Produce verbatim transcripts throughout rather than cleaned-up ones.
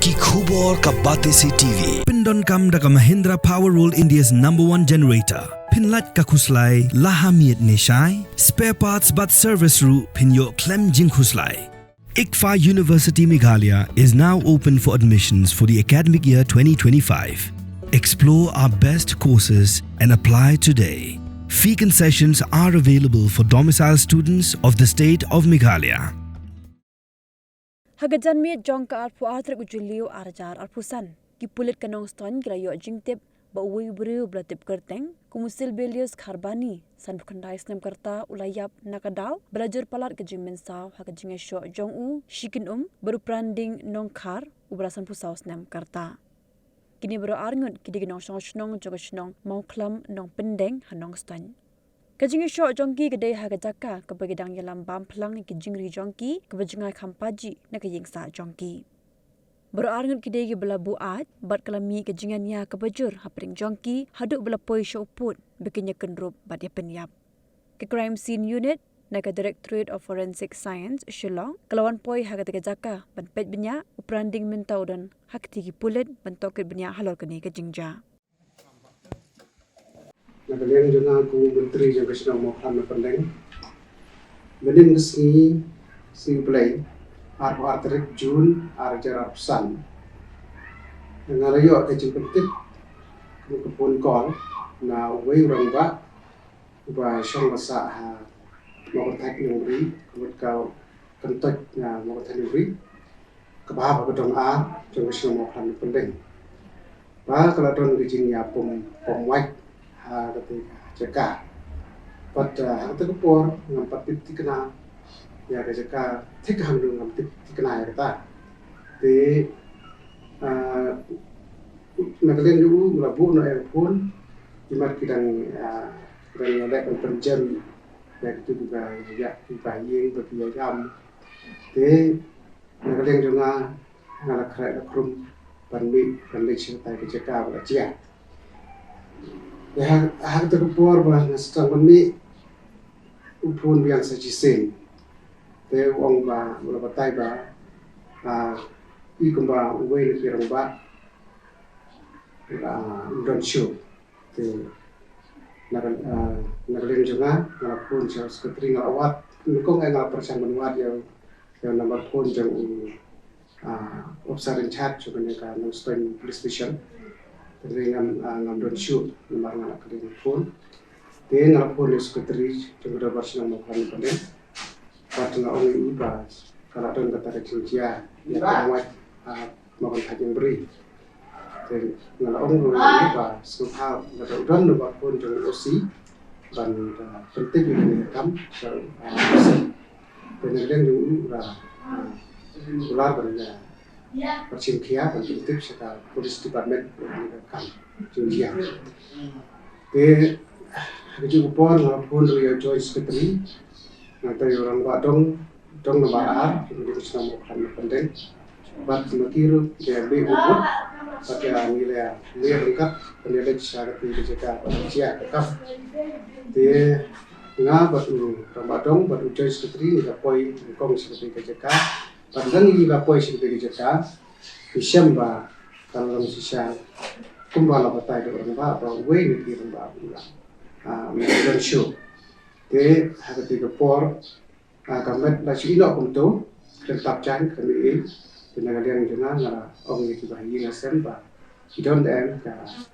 Ki khubor ka Batesi T V. Pyndonkam da ka Mahindra Power World, India's number one generator. Pynlait ka khuslai la ha miet ne shai. Spare parts bad service ruh phin ïoh khlem jingkhuslai. ICFAI University Meghalaya is now open for admissions for the academic year twenty twenty-five. Explore our best courses and apply today. Fee concessions are available for domicile students of the state of Meghalaya. Ha ka janmiet jong ka arphew ar tarik u Jylliew ar hajar arphew san, ki pulit ka Nongstoiñ ki la ïoh jingtip ba uwei u briew ba la tip kyrteng kum u Silbelius Kharbani, sanphew khyndai snem ka rta, u la ïap na ka daw ba la jur palat ka jingmynsaw ha ka jingïashoh jong u Shikin Um bad u Pranding Nongkhar, uba la sanphew saw snem ka rta. Kine baroh ar ngut ki dei ki nongshong shnong jong ka shnong Mawkhlam Nongpyndeng ha Nongstoiñ. Ka jingïashoh jong ki ka dei ha ka jaka kaba ki dang ïalam bam phlang ïa ki jingri jong ki, kaba jngai kham pajih na ka ïing sah jong ki. Baroh ar ngut ki dei kiba la buaid bad ka la mih ka jingïania kaba jur hapdeng jong ki haduh ba la poi sha u pud ba kin ïakynrup bad ïapynïap. Ka Crime Scene Unit na ka Directorate of Forensic Science, Shillong, ka la wan poi ha katei ka jaka ban peit bniah, u Pranding mynta u don ha kti ki pulit ban tohkit bniah halor kane ka jingjia. Na ka liang jong nga kum u Myntri jong ka shnong Mawkhlam Nongpyndeng, mynnin ka sngi, sngi U Blei, arphew ar tarik Jun ar hajar arphew san, nga la ïoh ka jingpyntip, ka phone call na uwei u rangbah uba shong ba sah ha Mawkynthait Nongri, ka mut ka kyntoit na Mawkynthait Nongri, kaba hap ha ka dong ar jong ka shnong Mawkhlam Nongpyndeng, ba ka la don ka jingïapom pom wait ha katei ka jaka. Bad, ah, ha katei ka por ngam pat tip thikna ïa ka jaka, thik hangno ngam tip thikna ïa kata. Te, ah, na ka liang jong u, u la buh noh ïa ka phone, imat ki dang, ah, ki dang ïaleh ban pynjem ïa kitu kiba ïa, kiba ïeng, ba ki ïa ïam. Te na ka liang jong nga, nga la khreh la khrum ban mih ban leit sha katei ka jaka ba la jia. Te ha, ha katei ka por ba nga sdang ban mih, u phone biang sa shisien. Te u ong ba, u la batai ba, ah, i kumba uwei na ki rangbah, ah, um don shuh. Te na ka, ah, na ka liang jong nga, nga la phone sha u secretary, nga la wad, nyngkong eh nga la pyrshang ban wad ïa, ïa u number phone jong u, ah, officer in charge jong kane ka Nongstoiñ Police Station. Te ngam, ah, ngam don shuh namar nga la kylliang phone. Te nga la phone ïa u secretary jong ka dorbar shnong Mawkhlam Nongpyndeng. Bad nga ong ïa u ba ka la don kata ka jingjia ïa ka wait, ah, Mawkynthait Nongri. Te nga la ong ruh ïa u ba sngewbha lada u don number phone jong u O C ban, ah, pyntip ïa kane ka kam sha, ah, O C. Te na ka liang jong u, u la, ah, kular ban, ah, pyrshim khia ban pyntip sha ka police department ïa kane ka kam jingjia. Te ha kajuh ka por nga la phone ruh ïa u joint secretary, nangta ïa u rangbah dong, dong nambar ar jong ka shnong Mawkhlam Nongpyndeng. Bad ma ki ruh ki la mih bud, bad ïa ngi la mih ryngkat ban ïaleit sha katei ka jaka ba la jia ka kam. Te nga bad u rangbah dong bad u joint secretary ngi la poi nyngkong sha katei ka jaka. Bad lada ngi la poi sha katei ka jaka, ngi shem ba ka la long shisha kumba la batai da u rangbah ba uwei na ki rangbah u la, ah, um don shuh. Te ha katei ka por, ah, ka met la shu ïeh noh kumto, ka dang tap jaiñ, ka mih ei. Te na ka liang jong nga, nga la ong ïa kiba ha ïing ha sem ba ki don em ka,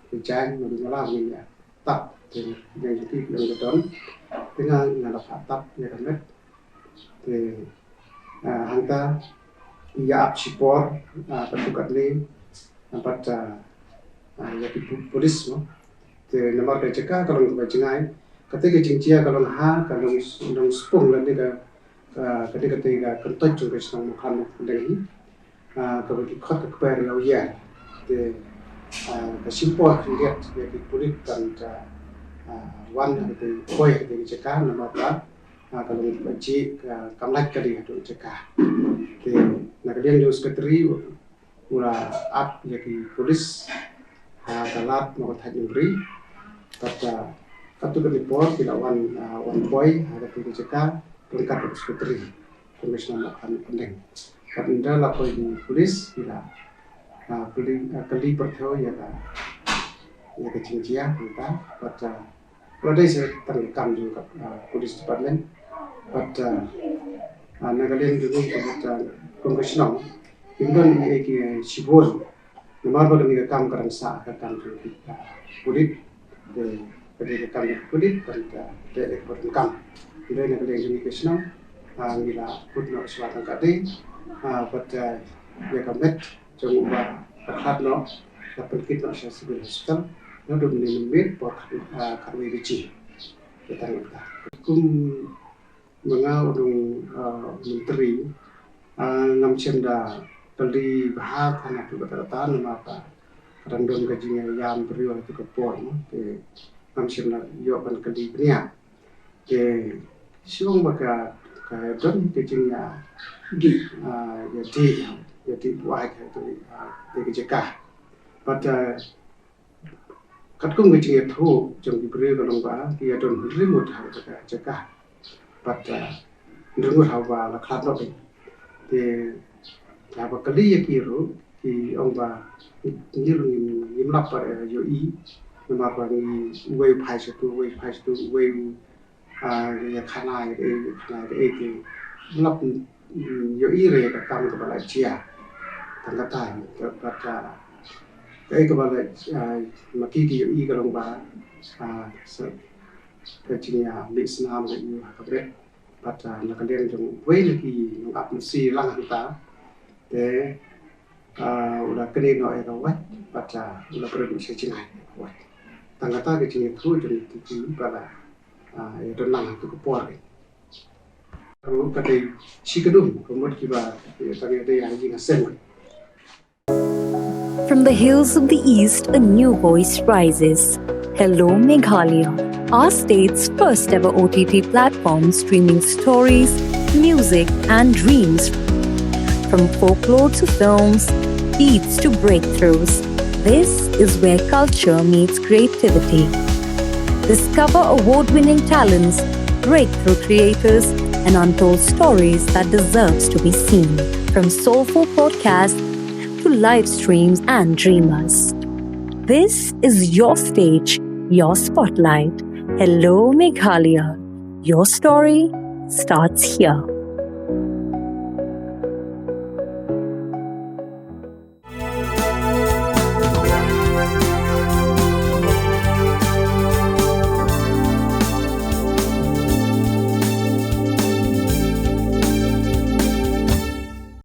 ka jaiñ, ma du ma la ngin ïa tap. Te na ka liang jong ki ki ong ka don. Te nga, nga la phah tap ïa ka met. Te, ah, hangta ïa ap shipor, ah, katto katne, ah, bad, ah, ah, ïa ki pu-, pulit mo. Te namar ka jaka ka long kaba jngai. Katei ka jingjia ka long ha ka Nong-, Nongspung lane ka, ah, katei, katei ka kyntoit jong ka shnong Mawkhlam Nongpyndeng hi. Ah, kaba ki khot ka kper ïa u ïa. Te, ah, ka shim por khyndiat ïa ki pulit ban, ah, ah, wan ha katei, poi ha katei ka jaka namar ba, ah, ka long kaba jik, ah, kam lait kali haduh jaka. Te na ka liang jong u secretary u la ap ïa ki pulit ha ka lad Mawkynthait Nongri. Bad, ah, katto katne por ki la wan, ah, wan poi ha katei ka jaka ryngkat u secretary. Commissioner Mawkhlam Nongpyndeng. Bad ynda la poi ki pulit, ki la, ah, kali, ah, kali pyrthei ïa ka, ïa ka jingjia mynta. But, ah, ka dei sa tang ka kam jong ka, ah, police department. But, ah, ah, na ka liang jong ka, but, ah, kum ka shnong, kim don ei ei ki shibun. Namar ba kane ka kam ka dang sah ka kam jong ki, ah, pulit. Te ka dei ka kam jong ki pulit, ban, ah, leh ïa ka bor kam. Hynrei na ka liang jong ngi ka shnong, ah, ngi la put noh shuwa tang ka dei, ah, bad, ah, ïa ka met jong u ba la khlad noh, la pynkit noh sha Civil Hospital naduh mynne mynmiet por khat, ah, khatwei baje. Te tang kata. Kum ma nga u nong, ah, myntri, ah, ngam shym da kylli bha kane ha tu kata kata namar ba ka dang don ka jingïaïam briew ha tu ka por, mo. Te ngam shym da ïoh ban kylli bniah. Te shu ong ba ka, ka don ka jingïadih, ah, ïadih, ïadih buaid ha tu, ah, te ka jaka. Bad, ah, katkum ka jingïathuh jong ki briew ka long ba ki ïadon hynriew ngut ha kata ka jaka. Bad, ah, hynriew ngut haba la khlad noh. Te haba kylli ïa ki ruh ki ong ba ngi ruh ngim, ngim lap ban ïohi. Namar ba ngi uwei u phai sha tu, uwei u phai sha tu, uwei u ah, ïa khana ïa kaei, ïa khana ïa kaei te. Mlap, mm, ïohi re ïa ka kam kaba la jia. Tang kata, ka, bad, ah, kaei kaba la, ah, ma ki ki ïohi ka long ba, ah, sa, ka jingïaleh snam ka ïoh ha ka bret. Bad, ah, na ka liang jong uwei na ki nongap mynsiem lang hangta. Te, ah, u la kynnoh ïa ka wait, bad, ah, u la pyrshah jngai ïa ka wait. Tang kata ka jingïathuh jong ki, ki ba la ah, ïa don lang ha tu ka por. Ruh ka dei shi kdum ka mut kiba, ïa, ka dei ha ïing ha sem. From the hills of the East, a new voice rises. Hello Meghalaya, our state's first ever O T T platform streaming stories, music, and dreams. From folklore to films, beats to breakthroughs, this is where culture meets creativity. Discover award winning talents, breakthrough creators, and untold stories that deserves to be seen. From soulful podcasts to live streams and dreamers. This is your stage, your spotlight. Hello Meghalaya. Your story starts here.